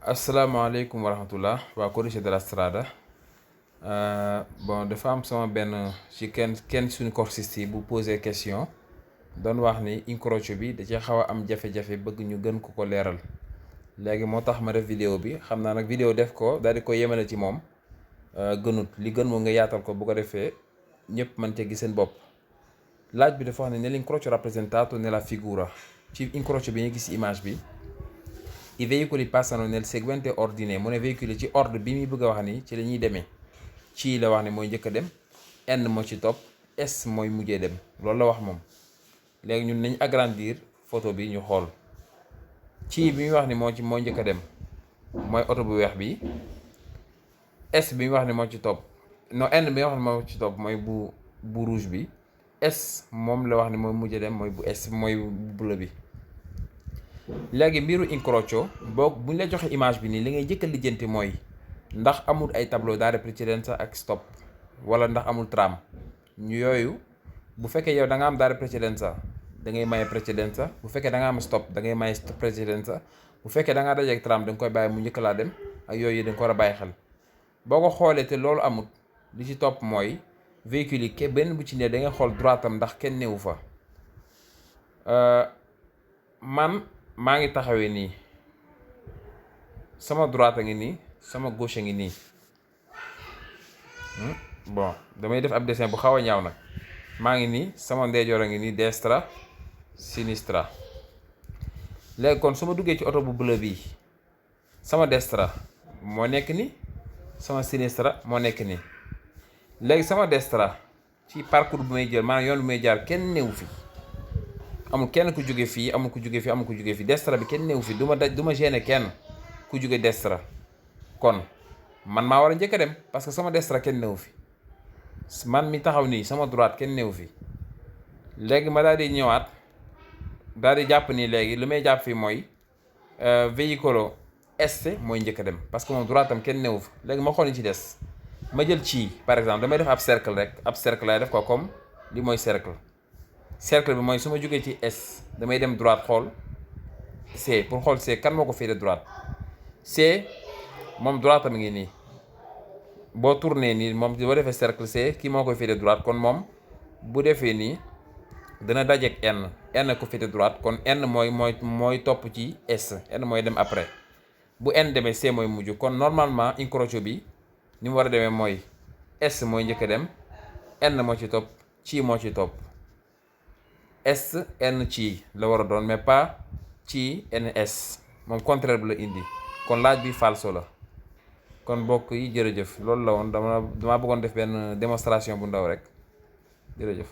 asalaamaaleykum wa rahmatullah waa Codice de la Strada bon dafa am sama benn ci kenn suñu corsiste yi bu posé question doon wax ni incrocio bi da ci xaw a am jafe-jafe bëgg ñu gën ko leeral léegi moo tax ma def vidéo bi xam naa nag vidéo def ko daal di ko yemale ci moom gënut li gën moo nga yaatal ko bu ko defee ñëpp mën cee gis seen bopp. laaj bi dafa wax ne nell'incrocio rappresentato nella figura ci incrocio bi ñu gis image bi. I veicoli passano nel seguente ordine mu ne véhicule ci ordre bi muy bëgg a wax ni ci la ñuy demee ci la wax ne mooy njëkk a dem N moo ci topp S mooy mujjee dem loolu la wax moom. léegi ñun nañ agrandir photo bi ñu xool ci bi muy wax ni mooy njëkk a dem mooy oto bu weex bi. S bi muy wax ni moo ci topp non N bi wax ni moo ci topp mooy bu rouge bi. S moom la wax ni mooy mujjee dem mooy bu S mooy bu bleu bi. léegi mbiru incrocio buñ la joxe image bi nii li ngay njëkk a lijjanti mooy ndax amul ay tableau d'arrêt precedenza ak stop wala ndax amul tram ñu yooyu bu fekkee yow da nga am d'arrêt precedenza da ngay maye precedenza bu fekkee da nga am stop da ngay maye precedenza bu fekkee da ngaa dajeeg tram da nga koy bàyyi mu njëkk laa dem ak yooyu da nga ko war a bàyyi xel. boo ko xoolee te loolu amul li ci topp mooy véhicule yi benn bu ci ne da ngay xool droite am ndax kenn newu fa. man maa ngi taxawee nii sama droite a ngi nii sama gauche a ngi nii bon damay def ab dessin bu xaw a ñaaw nag maa ngi nii sama ndeyjoor a ngi nii destra sinistra. léegi kon su ma duggee ci oto bu bleu bii sama destra moo nekk ni sama sinistra moo nekk nii. léegi sama destra ci parcours bu may jël maanaam yoon bu may jaar kenn newu fi. amul kenn ku jóge fii amul ku jóge fii amul ku jóge fii destra bi kenn néew fi du ma gêner kenn ku jóge destra kon man maa war a njëkk a dem parce que sama destra kenn néew fi man mi taxaw nii sama droite kenn néew fi. léegi ma daal di ñëwaat daal di jàpp nii léegi li may jàpp fii mooy veicolo S mooy njëkk a dem parce que moom droite am kenn néew fi. léegi ma xool ni ci des ma jël ci par exemple damay def ab cercle rek ab cercle lay def ko comme li mooy cercle. cercle bi mooy su ma jógee ci S damay dem droite xool C pour xool C kan moo ko féete droite C moom droite am ngi nii boo tourné nii moom boo defee cercle C kii moo koy féete droite kon moom bu defee nii dana dajeek N ko féete droite kon N mooy topp ci S N mooy dem après bu N demee C mooy mujj kon normalement incrocio bi ni mu war a demee mooy S mooy njëkk a dem N moo ci topp ci moo ci topp. S N ci la war a doon mais pas ci NS moom contraire bi la indi kon laaj bi falso la kon mbokk yi jërëjëf loolu la woon dama bëggoon def benn démonstration bu ndaw rek jërëjëf.